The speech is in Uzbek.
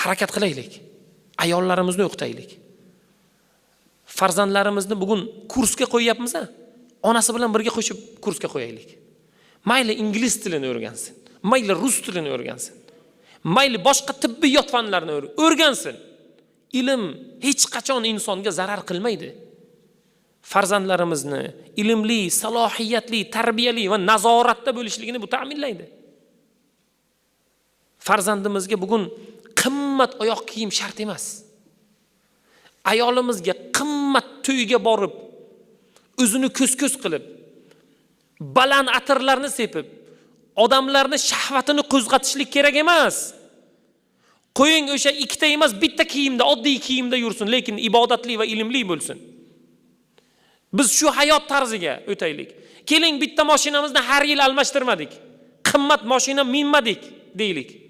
Harakat qilaylik. Ayollarimizni o'qitaylik. Farzandlarimizni bugun kursga qo'yyapmiz, a? Onasi bilan birga qo'shib kursga qo'yaylik. Mayli ingliz tilini o'rgansin, mayli rus tilini o'rgansin, mayli boshqa tibbiyot fanlarini o'rgansin. Ilm hech qachon insonga zarar qilmaydi. Farzandlarimizni ilmli, salohiyatli, tarbiyali va nazoratda bo'lishligini bu ta'minlaydi. Farzandimizga bugun qimmat oyoq kiyim shart emas. Ayolimizga qimmat to'yga borib, o'zini ko'z-ko'z qilib, baland atirlarni sepib, odamlarni shahvatini qo'zg'atishlik kerak emas. Qo'ying o'sha ikkita emas, bitta kiyimda, oddiy kiyimda yursin, lekin ibodatli va ilmli bo'lsin. Biz shu hayot tarziga o'taylik. Keling, bitta mashinamizni har yil almashtirmadik. Qimmat mashina minmadik deylik.